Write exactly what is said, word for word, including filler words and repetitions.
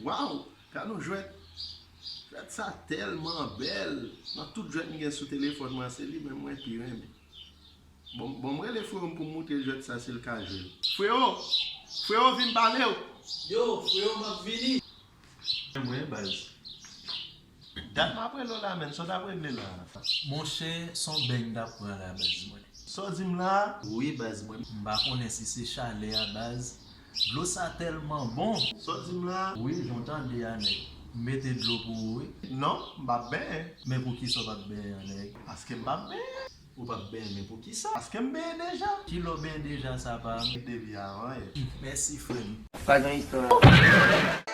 Waw, gad yon jwèt. Jwèt sa tèlman bèl. Nan tout jwèt m gen sou telefòn mwen, se li menm mwen pi renmen. Bon, bon, m rele freyo m pou m moutre l jwèt sa si l ka jwe l. Freyo! Freyo, vin pale w! Yo, freyo, m ap vini. Mwen, baz. Dat m ap rele w la, menn. Sa w t ap regle la? Monchè, s on beny m t ap pran la, baz mwen. Sa w di m la? Wi, baz mwen. M pa konnen si se chalè a, baz. Dlo sa tèlman bon. Sa w di m la? Wi, jan w tande a, nèg. M mete dlo pou ou, wi. Non, m p ap benyen. Men poukisa w p ap benyen an, nèg? Paske m p ap benyen. Ou p ap benyen, men poukisa? Paske m benyen deja. Kilè w benyen deja sa, pa m? Depi avan yè. Mèsi, frè m. Pa gen istwa.